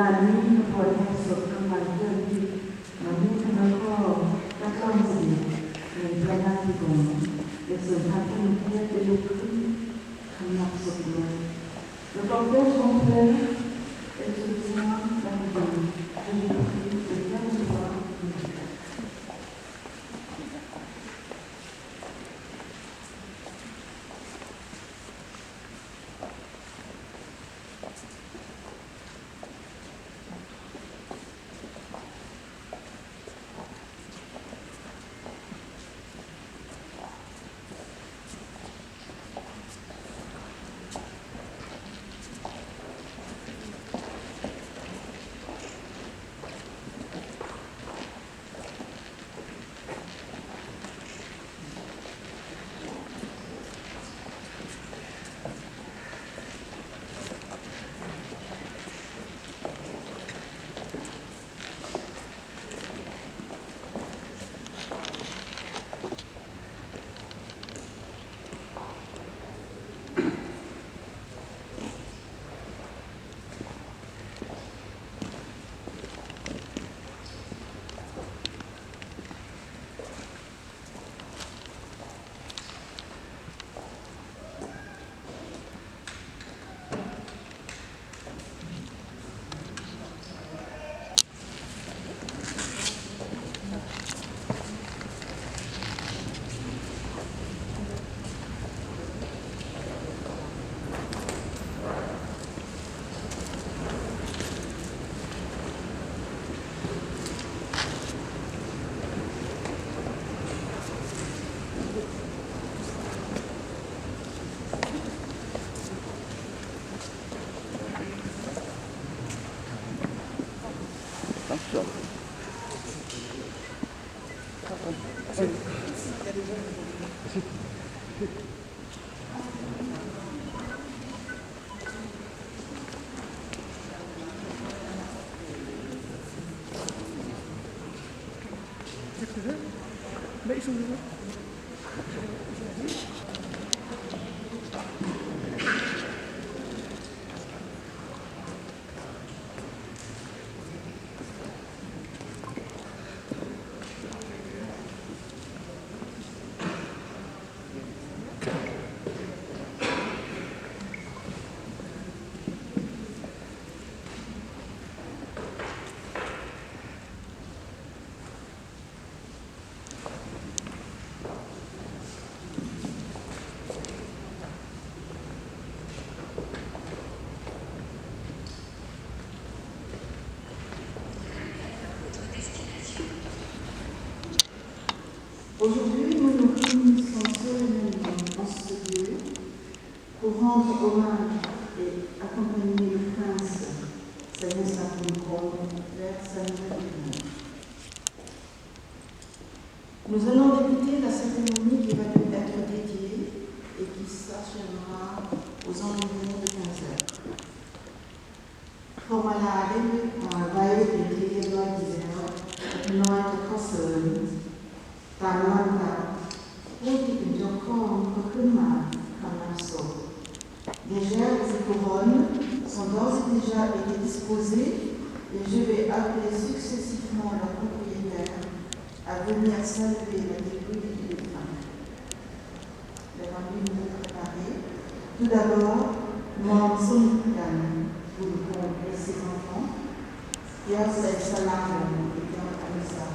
ານນີ້ຂະບວນແຫ່ສົບທັງຫຼາຍເຄື່ອນທີ່ມາມີຄະນະຂໍຕັກຕ້ອງສະເດັດໃນພະນາທິກອນ ແລະ ເຊີນທ່ານຜູ້ມີກຽດໄດ້ລຸກຂຶ້ນ ຄຳນັບສົບດ້ວຍ Le cortège complet est soutenu par les dames. Veuillez prier de bien vouloir. Aujourd'hui, nous nous réunissons solennellement en ce lieu pour rendre hommage et accompagner le prince Saignasat Bounkoum vers sa nouvelle demeure. Nous allons débuter la cérémonie qui va lui être dédiée et qui s'achèvera aux environs de quinze heures. Formalaryt ໄດ້ຖືກເຮັດຮຽບຮ້ອຍດີແລ້ວ ເລັກນ້ອຍຈະຂໍເຊີນ ຕາມລຳດັບ ຜູ້ທີ່ເປັນເຈົ້າຂອງກໍຂຶ້ນມາຄຳນັບສົບ. Les gerbes et couronnes sont d'ores et déjà été disposées et je vais appeler successivement leurs propriétaires à venir saluer la dépouille du défunt. Devant lui, nous préparer. Tout d'abord, Mame Sonikane Bounkoum et ses enfants, Yas El Salam et Yas Anissa.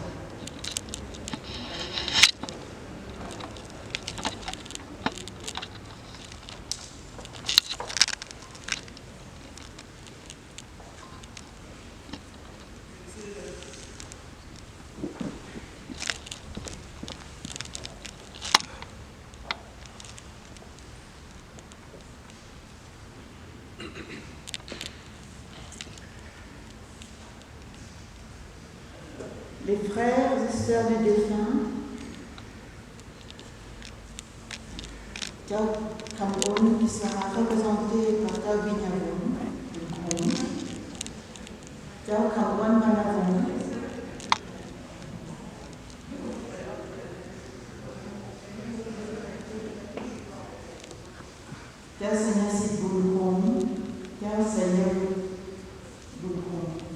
Les frères et sœurs du défunt, ເຈົ້າຄຳອົນ qui sera représenté par ເຈົ້າວິຍາວົງ ບຸນຄົງ, ເຈົ້າຄຳອ້ວນ ວັນນະວົງ, ເຈົ້າໄຊຍະສິດ ບຸນຄົງ, ເຈົ້າໄຊຍະວຸດ ບຸນຄົງ.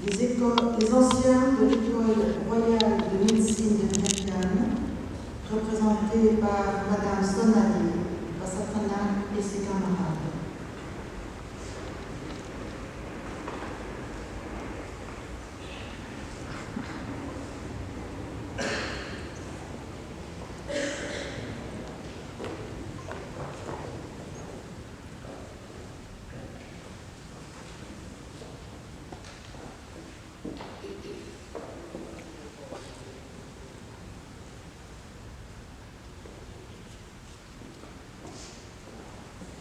Les écoles, les anciens de l'école royale de médecine de Vientiane, représentés par Madame Sonali Basathana et ses camarades.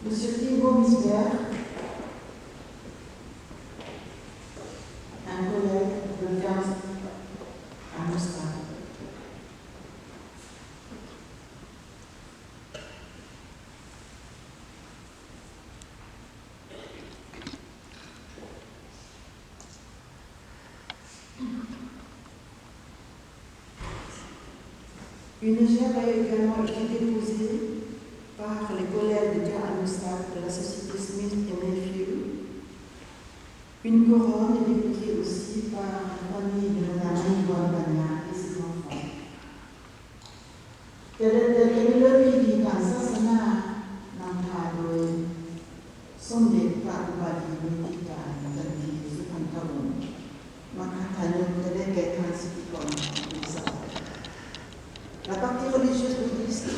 Monsieur Thibault Misbert, un collègue de Vientiane à Moussat. Une gerbe a également été déposée par les collègues de Vientiane à Moussat de la société Smith et Nephew. Une couronne est déposée aussi par la famille de Madame Annie Bonbania et ses enfants. ແຕ່ ແຕ່ ແຕ່ ແຕ່ເລີກພິທີທາງສາສະໜານຳພາໂດຍ ສົມເດັດພະອຸບາລີເມທິຕາ ຈັນທີ ສຸພັນທະວົງ ມັກຄະທາຍົກ ຈະໄດ້ແກ່ທ່ານສິດທິກອນ ບຸນສະຫວັດ. La partie religieuse bouddhiste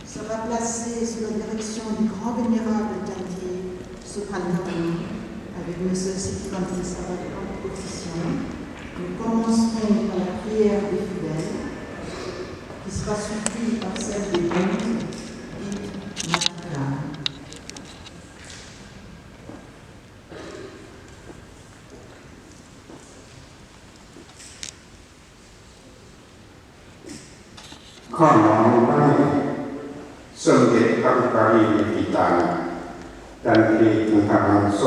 sera placée sous la direction du grand vénérable Janti Subhan Tharum avec Monsieur Siddhikanti Savat en procession. Nous commencerons par la prière des fidèles, qui sera suivie par celle des bondes dites Matika. ຂໍນ້ອມໄຫວ້ສົມເດັດພະອຸປາລີເມຕິຕານ ຈັນທີ ຈັນທະວັນໂສ.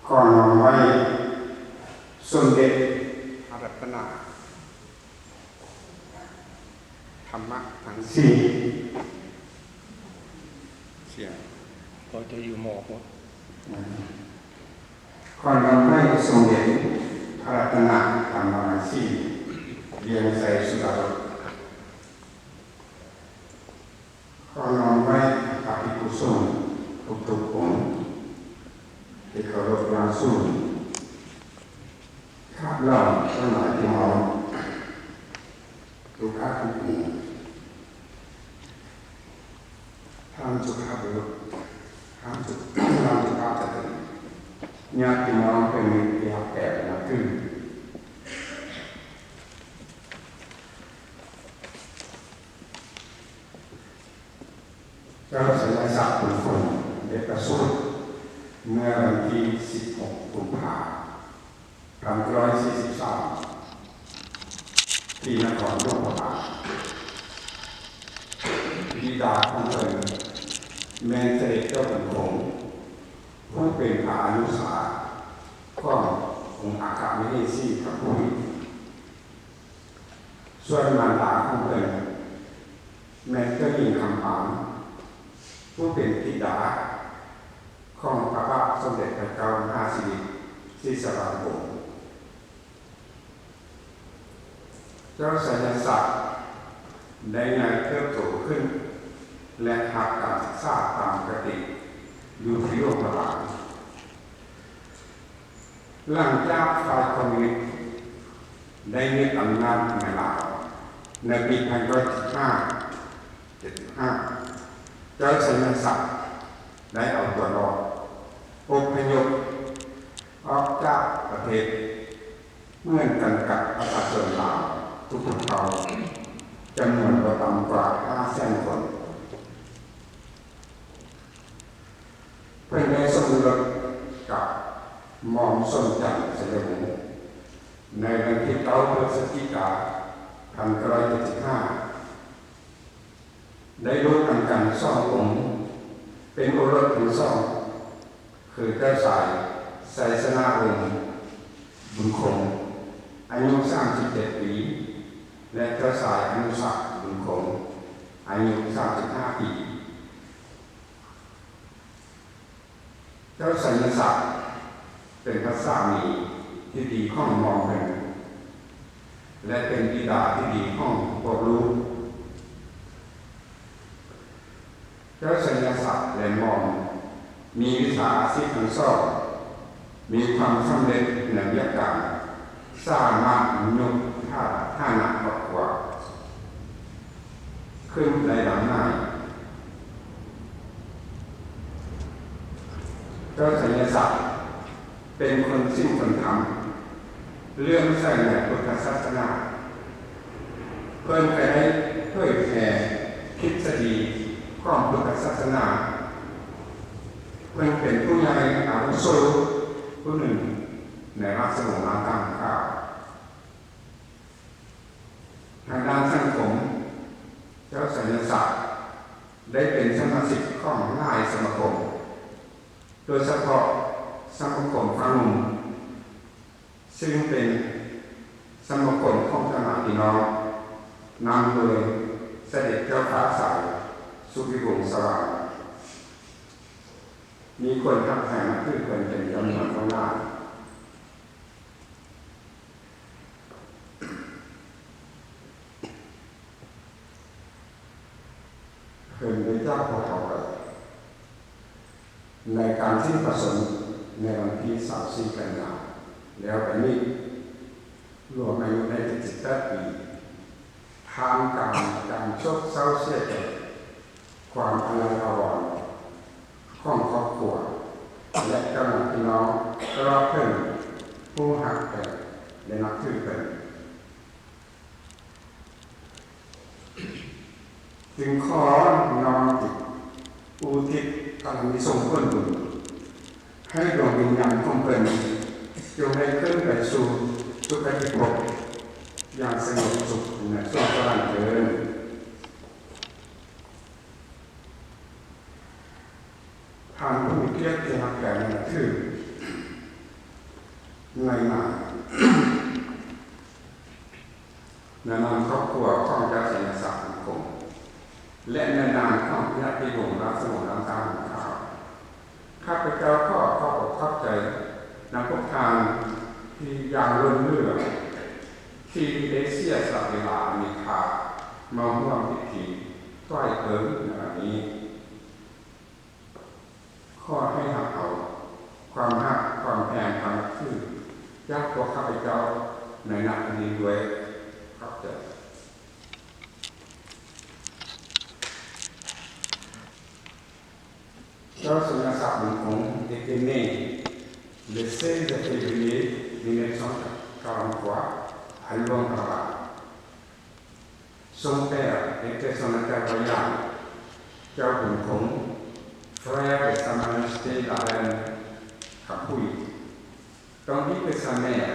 ຂໍນ້ອມໄຫວ້ສົມເດັດພະລັດຕະນະ ທຳມະທັງສີ່ ສຽງ ກໍຈະຢູ່ໝໍພຸດ. ຂໍນ້ອມໄຫວ້ສົມເດັດພະລັດຕະນະທຳມະລັງສີ ວຽງໄຊສຸດາລົດ. ຂໍນ້ອມໄຫວ້ພະພິກຂຸສົງທຸກໆອົງ ທີ່ເຄົາລົບຢ່າງສູງ. ຂ້າພະເຈົ້າທັງຫຼາຍທີ່ມາ ທຸກຂ້າທຸກໝູ່ ທ່ານສຸພາບບຸລຸດ ທ່ານສຸ ທ່ານສຸພາບສະຕີ ຍາດຕິມາເປັນມິດທີ່ຮັກແພງນັບຖື. ເຈົ້າໄຊຍະສັກ ບຸນຄົງ ໄດ້ປະສູດເມື່ອວັນທີສິບຫົກ ກຸມພາ ພັນເກົ້າຮ້ອຍສີ່ສິບສາມ ທີ່ນະຄອນຫຼວງພະບາງ. ບິດາຂອງເພິ່ນແມ່ນສະເດັດເຈົ້າບຸນຄົງ ຜູ້ເປັນພະອະນຸສາຂອງອົງອັກຄະມະເຫສີທັງຜູ້. ສ່ວນມານດາຂອງເພິ່ນແມ່ນເຈົ້າຍິງຄຳປານ ຜູ້ເປັນທິດາຂອງພະບາດສົມເດັດພະເຈົ້າມະຫາສິລິ ສີສະຫວັນວົງ. ເຈົ້າໄຊຍະສັກໄດ້ໃຫຍ່ເຕີບໂຕຂຶ້ນ ແລະ ຮັບການສຶກສາຕາມປົກກະຕິຢູ່ທີ່ຫຼວງພະບາງ. ຫຼັງຈາກຝ່າຍຄອມມູນິດໄດ້ຍຶດອຳນາດໃນລາວໃນປີພັນເກົ້າຮ້ອຍເຈັດສິບຫ້າ ເຈັດສິບຫ້າ ເຈົ້າໄຊຍະສັກໄດ້ເອົາຕົວລອດ ອົບພະຍົບອອກຈາກປະເທດ ເໝືອນກັນກັບປະຊາຊົນລາວທຸກໆເຜົ່າ ຈຳນວນບໍ່ຕ່ຳກວ່າຫ້າແສນຄົນ. ເພິ່ນໄດ້ສົມລົດກັບໝ່ອມສົມຈັນໄຊຍະວົງ ໃນວັນທີເກົ້າ ພຶສຈິກາ ພັນເກົ້າຮ້ອຍເຈັດສິບຫ້າ ໄດ້ລູກນຳກັນສອງອົງ ເປັນໂອລົດທັງສອງ ຄືເຈົ້າຊາຍ ໄຊຊະນະວົງ ບຸນຄົງ ອາຍຸສາມສິບເຈັດປີ ແລະ ເຈົ້າຊາຍ ອະນຸສັກ ບຸນຄົງ ອາຍຸສາມສິບຫ້າປີ. ເຈົ້າໄຊຍະສັກ ເປັນພະສາມີທີ່ດີຂອງໝ່ອມເພິ່ນ ແລະ ເປັນບິດາທີ່ດີຂອງພວກລູກ. ເຈົ້າໄຊຍະສັກ ແລະ ໝ່ອມມີວິຊາອາຊີບທັງສອງ, ມີຄວາມສຳເລັດໃນວຽກການ, ສາມາດຍົກຖາ ຖານະຄອບຄົວຂຶ້ນໄດ້ດັ່ງໝາຍ. ເຈົ້າໄຊຍະສັກ ເປັນຄົນສິນຄົນທຳ, ເຫຼື້ອມໃສໃນພຸດທະສາສະໜາ. ເພິ່ນກໍໄດ້ເຜີຍແຜ່ທິດສະດີຂອງພຸດທະສາສະໜາ. ເພິ່ນເປັນຜູ້ໃຫຍ່ອາວຸໂສຜູ້ໜຶ່ງໃນລາຊະວົງລ້ານຕາງຂ້າ. ທາງດ້ານສັງຄົມ, ເຈົ້າໄຊຍະສັກ ໄດ້ເປັນສະມາຊິກຂອງຫຼາຍສະມາຄົມ, ໂດຍສະເພາະສະມາຄົມຟັງໜຸ່ມ, ຊຶ່ງເປັນສະມາຄົມຂອງເຈົ້ານາຍພີ່ນ້ອງ, ນຳໂດຍສະເດັດເຈົ້າຟ້າໃສ ສຸວິວົງສະຫວ່າງ. ມີຄົນຮັກແພງນັບຖືເພິ່ນເປັນຈຳນວນບໍ່ໜ້ອຍ. ເພິ່ນໄດ້ຈາກພວກເຮົາໄປໃນການສິ້ນພະຊົນໃນວັນທີຊາວສີ່ກັນຍາ ແລ້ວບັດນີ້ລວມອາຍຸໄດ້ເຈັດສິບແປດປີ. ທ່າມກາງການໂສກເສົ້າເສຍໃຈ, ຄວາມອາໄລອາວອນຂອງຄອບຄົວ ແລະ ເຈົ້ານາຍພີ່ນ້ອງຕະຫຼອດເຖິງຜູ້ຮັກແພງ ແລະ ນັບຖືເພິ່ນ, ຈຶ່ງຂໍນ້ອມຈິດອຸທິດພະລານິສົງຜົນບຸນ ໃຫ້ດວງວິນຍານຂອງເພິ່ນຈົ່ງໄດ້ຂຶ້ນໄປສູ່ສຸຄະຕິພົບຢ່າງສະຫງົບສຸກໃນສວງສະຫວັນເທີ້ນ. ທ່ານຜູ້ມີກຽດທີ່ຮັກແພງນັບຖື, ໃນນາມ ໃນນາມຄອບຄົວຂອງເຈົ້າໄຊຍະສັກ ບຸນຄົງ ແລະ ໃນນາມຂອງຍາດຕິວົງລາຊະວົງລ້ານຕາຂອງຂ້າ, ຂ້າພະເຈົ້າຂໍຂອບອົກຂອບໃຈນຳພວກທ່ານທີ່ຢ່າງລົ້ນເຫຼືອ ທີ່ໄດ້ເສຍສະຫຼະເວລາອັນມີຄ່າມາຮ່ວມພິທີຖວາຍເພີງໃນວັນນີ້. ຂໍໃຫ້ຮັບເອົາຄວາມຮັກ, ຄວາມແພງ, ຄວາມນັບຖືຈາກພວກຂ້າພະເຈົ້າໃນນາມນີ້ດ້ວຍ. ຂອບໃຈ. ເຈົ້າໄຊຍະສັກ ບຸນຄົງ était né le seize février mille neuf cent quarante-trois à Luang Prabang. Son père était son Altesse Royale, ເຈົ້າບຸນຄົງ, frère de Sa Majesté la Reine Khampuit, tandis que sa mère,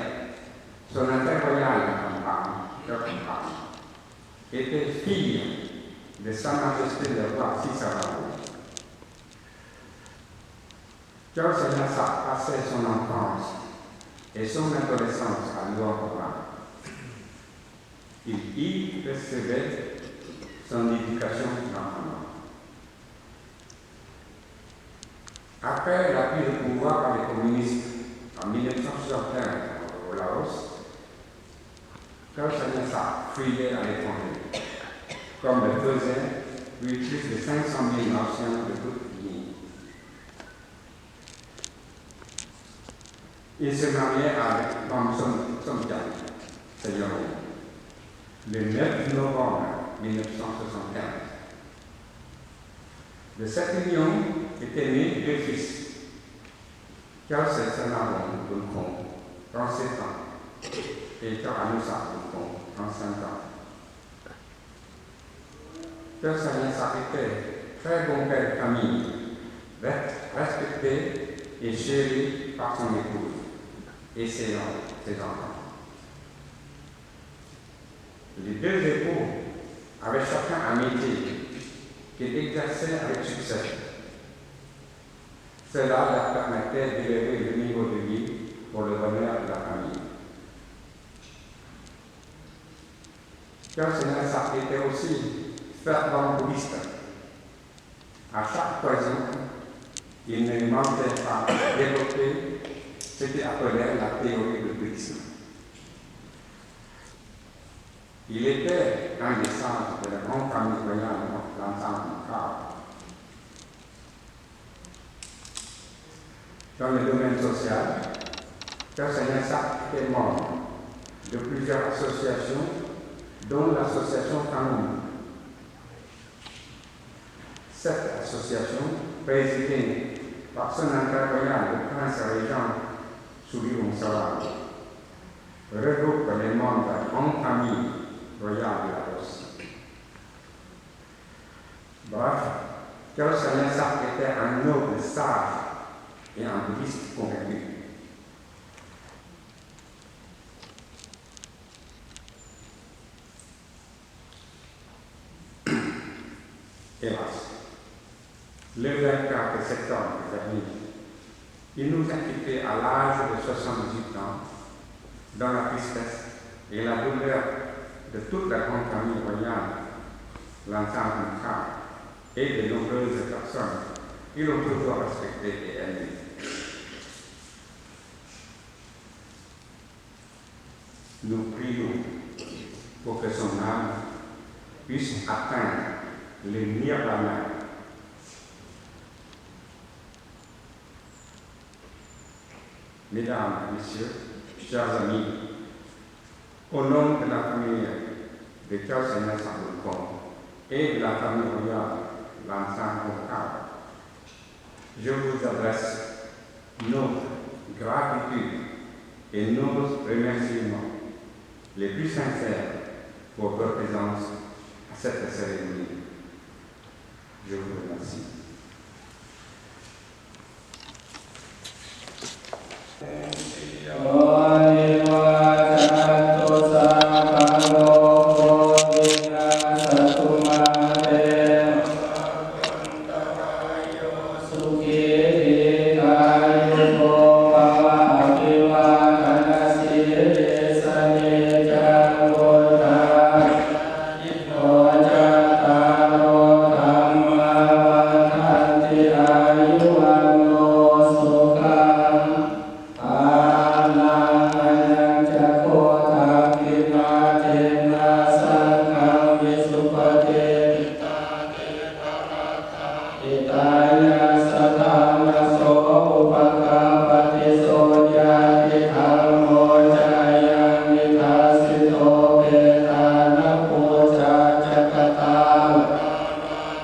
son Altesse Royale Khampan, ເຈົ້າຄຳປາງ, était fille de Sa Majesté le Roi Sisavangou. ເຈົ້າໄຊຍະສັກ passait son enfance et son adolescence à Luang Prabang. Il y recevait son éducation d'enfant. Après la prise de pouvoir par les communistes en mille neuf cent soixante-quinze au Laos, ເຈົ້າໄຊຍະສັກ fuyait à l'étranger, comme le faisaient plus de cinq cent mille Laotiens de toute ethnie. Il se mariait avec Mme Som-, Somjan Seyawong le neuf novembre mille neuf cent soixante-quinze. De cette union étaient nés deux fils, ເຈົ້າໄຊຊະນະວົງ ບຸນຄົງ trente-sept ans, et ເຈົ້າອະນຸສັກ ບຸນຄົງ trente-cinq ans. ເຈົ້າໄຊຍະສັກ était très bon père de famille, res-, respecté et chéri par son épouse et ses en-, ses enfants. Les deux époux avaient chacun un métier qu'ils exerçaient avec succès. Cela leur permettait d'élever le niveau de vie pour le bonheur de la famille. ເຈົ້າໄຊຍະສັກ était aussi fervent bouddhiste. À chaque occasion, il ne manquait pas d'évoquer C'était appelé la théorie du bouddhisme. Il était un des sages de la grande famille royale, l'ensemble du Kao. Dans le domaine social, Kyaw Sanya Sak était membre de plusieurs associations, dont l'association Kangum. Cette association, présidée par son Honneur Royal le Prince Régent Souliwon Sawang, regroupe les membres de la grande famille royale de la Russie. Bref, Kyaw Sanya Sak était un noble sage et un bouddhiste convaincu. Hélas, le vingt-quatre septembre dernier, il nous a quittés à l'âge de soixante-dix-huit ans, dans la tristesse et la douleur de toute la grande famille royale, l'ensemble Kao, et de nombreuses personnes qui l'ont toujours respecté et aimé. Nous prions pour que son âme puisse atteindre le nirvana. Mesdames, Messieurs, chers amis, au nom de la famille de Kyaw Sanya Sak Bun Kong et de la famille royale Lansang Bun Kao, je vous adresse notre gratitude et nos remerciements les plus sincères pour votre présence à cette cérémonie. Je vous remercie. ຂໍໃຫ້ວ່າຈັນຕຸສັບພະໂລໂກວິນາສະຕຸມາເຕ ສຸຂີດີກາຍຸໂກພະວະ ອະພິວາທະນະສີລິສະນິຈຈັງ ພຸດທາ ໂນ ຈັດຕາໂລ ທຳມາ ວັດທັນຕິ ອາຍຸ ວັນໂນ ສຸຂັງ ພະລັງ ອາຍຸ ວັນນະ ຈະໂຄ ທັກຂິນາ ຈິນນາ ສັງຄັງ ວິສຸປະຕິ ຫິຕາຍະສະຖານະໂສ ອຸປະກາປະຕິໂສ ຍາຕິທຳໂມ ຈາຍັງ ນິທັດສິໂຕ ເປຕານະປູຈາ ຈັກກະຕາ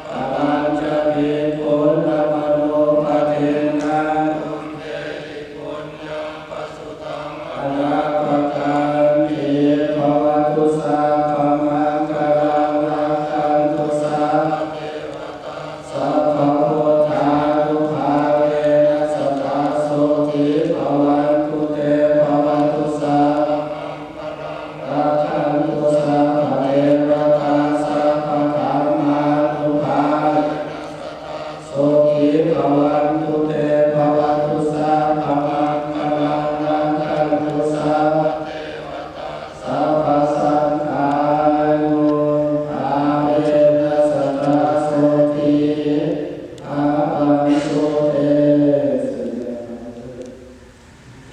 ປະລັນຈະພິກຂຸນນະມະໂນ ປະທິນນາ ຕຸນເຕ ຫິປຸນຍັງ ປະສຸທັງ ອະນາປະກັນຕິ ພະວະຕຸ ສັບພະມັງຄະລັງ ລັກຂັນຕຸ ສັບພະເທວະຕາ ສັບພະພຸດທານຸພາເວນະ ສະດາໂສທີພະວັນຕຸ ເຕພະວັນຕຸ ສັບພະມັງຄະລັງ ລັກຂັນຕຸ ສັບພະເທວະຕາ ສັບພະທຳມານຸພາເວນະ ສະດາໂສທີພະວັນຕຸ ເຕພະວັນຕຸ ສັບພະມັງຄະລັງ ລັກຂັນຕຸ ສັບພະເທວະຕາ ສັບພະສັງຄານຸພາເວນະ ສະດາໂສທີພະວັນຕຸ ເຕ.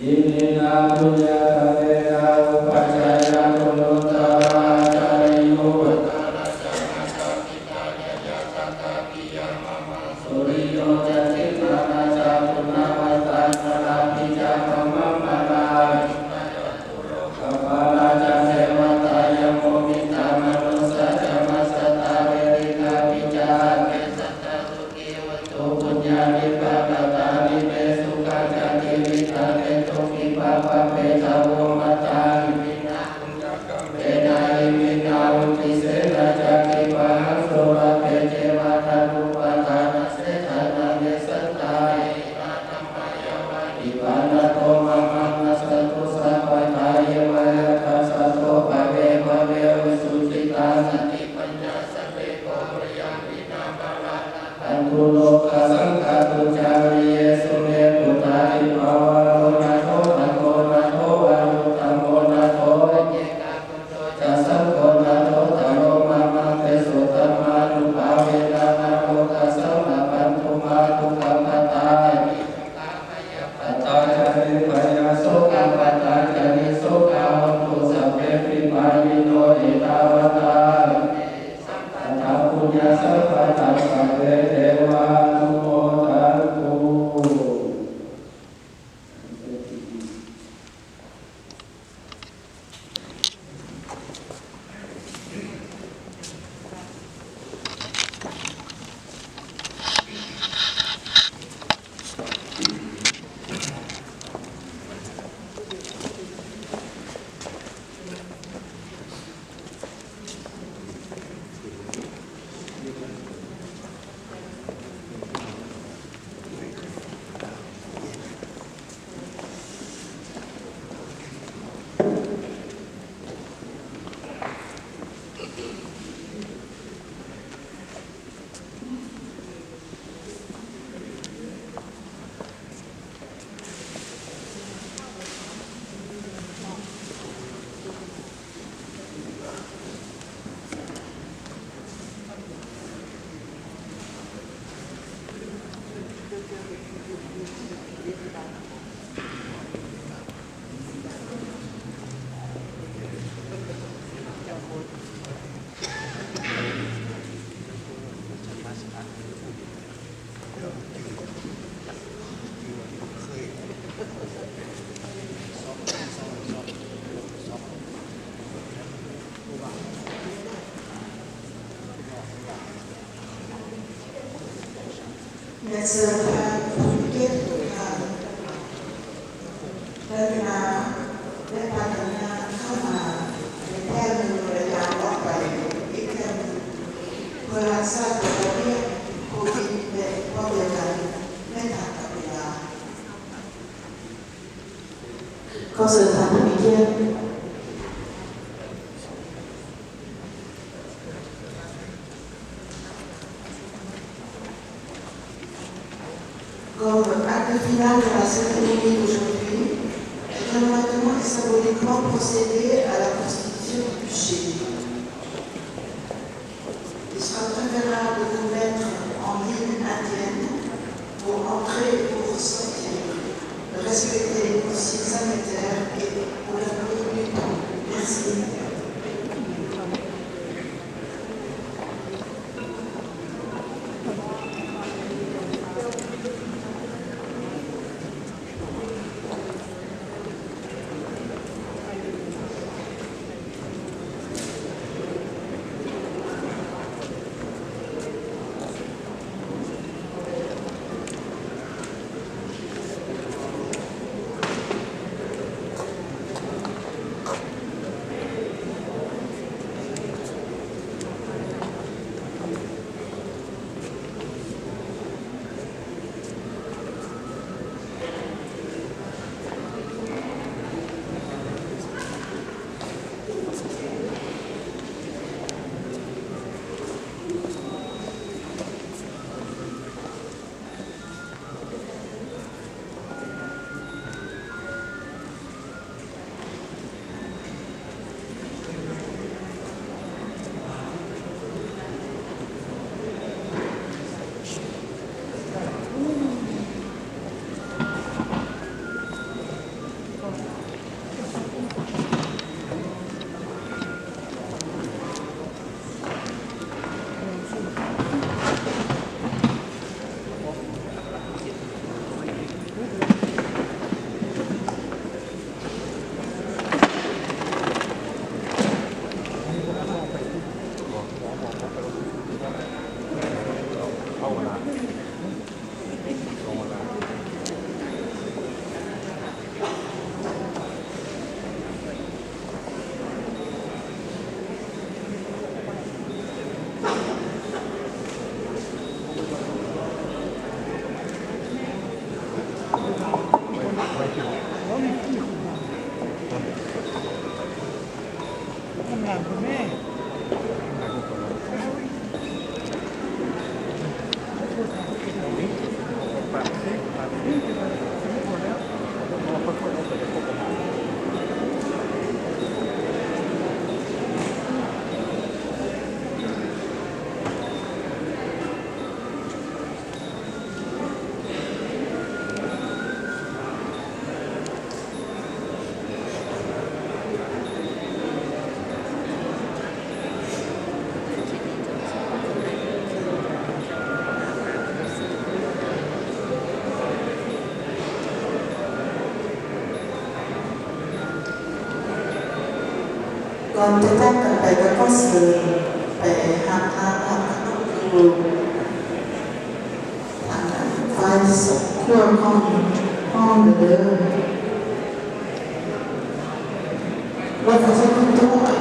ອິເມນະ ປຸນຍະກຳເມນະ ອຸປະຈາຍະກຸນຸດຕະຣາ ອາຈາລິໂຍ ວັດຕະຣະຈະ ມາຕາປິຕາ ຍາຍາ ສັກກາ ປິຍາ ມະມະ ສຸລິໂຍ ຈະ ຈິມມານະຈາ ປຸນນະວັດຕາ ນະລາປິຈາ ມະມະ ມະລາ ກະປາລາ ຈະ ເທວະຕາ ຍະໂມ ມິດຕາ ມະນຸດສາ ຈະ ມາສຕາ ເວຣິຕາ ປິຈາ ສັກເກ ສັດຕາ ສຸ ຂິ ໂຫນຕຸ ປຸນຍານິ ປະກະຕານິ ເມ ສຸຂັງ ຈະ ຈີວິຕັງ ເອ ໂຕ ຂິ ປະປະ ເປ ທະ ໂວ ມະ ຕາ ອິ ມິນນາ ປຸນຍະກຳ ເມນະ ອິ ມິນນາ ອຸດທິ ເສນະ ຈະ ຂິ ປະຫັງ ໂສ ລະ ເພ ເຈ ວະ ຕະ ນຸ ປະ ທາ ນະ ເສ ທາ ນະ ເມ ສັນຕາ ເອ ອິ ຕາ ທຳ ມາ ຍາ ວະ ນິ ປາ ນະ ໂຕ ມະ ມັງ ນັດ ສະ ຕຸ ສະ ປະ ທາ ເຍ ວະ ຍັດ ທັດ ສະ ໂຕ ພະ ເວ ພະ ເວ ວິ ສຸ ຈິ ຕາ ສະ ຕິ ປັນ ຍາ ສະ ເບ ໂກ ວະ ຍັງ ວິ ນາ ພະ ລາ ນະ ຄັນ ຕຸ ໂລ ກາ ສັງ ຄະ ຕຸ ຈາ ວະ ເຍ ສຸ ເມ ພຸດທາ ທິ ພາ ວະ ໂລ ນະ ໂທ ທະ ໂກ ນະ ໂທ ວາ ຍຸ ທະ ໂມ ນະ ໂທ ເຍ ກາ ໂຕ ຈະ ສັງ ໂຄ ນະ ໂທ ທະ ໂລ ມະ ມັງ ເຕ ໂສ ທຳ ມາ ນຸ ພາ ເວ ນາ ມະ ໂລ ກາ ສັງ ລະ ພັນ ຕຸ ມາ ຕຸ ກຳ ພະ ຕາ ຍະ ມີ ສັງ ຂາ ພະ ຍາ ປະ ຕາ ຈະ ເມ ເຊີນທ່ານຜູ້ເກີດຜູ້ງາມ ທ່ານນາ ແລະ ພາກັນຍາເຂົ້າມາໃນແຖວໜຶ່ງ ແລະ ຍ່າງອອກໄປອີກແຖວໜຶ່ງ ເພື່ອຮັກສາກົດລະບຽບໂຄວິດ ແລະ ພ້ອມດຽວກັນແມ່ນທາງກັບເວລາ. ຂໍເຊີນທ່ານຜູ້ມີກຽດ. Comme acte final de la cérémonie d'aujourd'hui, nous allons maintenant symboliquement procéder à la constitution du bûcher. Il sera préférable de vous mettre en ligne indienne pour entrer et pour sortir. Respectez les consignes sanitaires et pour la tenue du temps. Merci.ກ່ອນຈະຈາກກັນໄປ ກໍຂໍເຊີນໄປຮັບນ້ຳຮັບຂະໜົມຢູ່ທາງດ້ານຝ່າຍຂວາຂອງຫ້ອງເດີ. ແລ້ວກໍຈະມີໂຕະ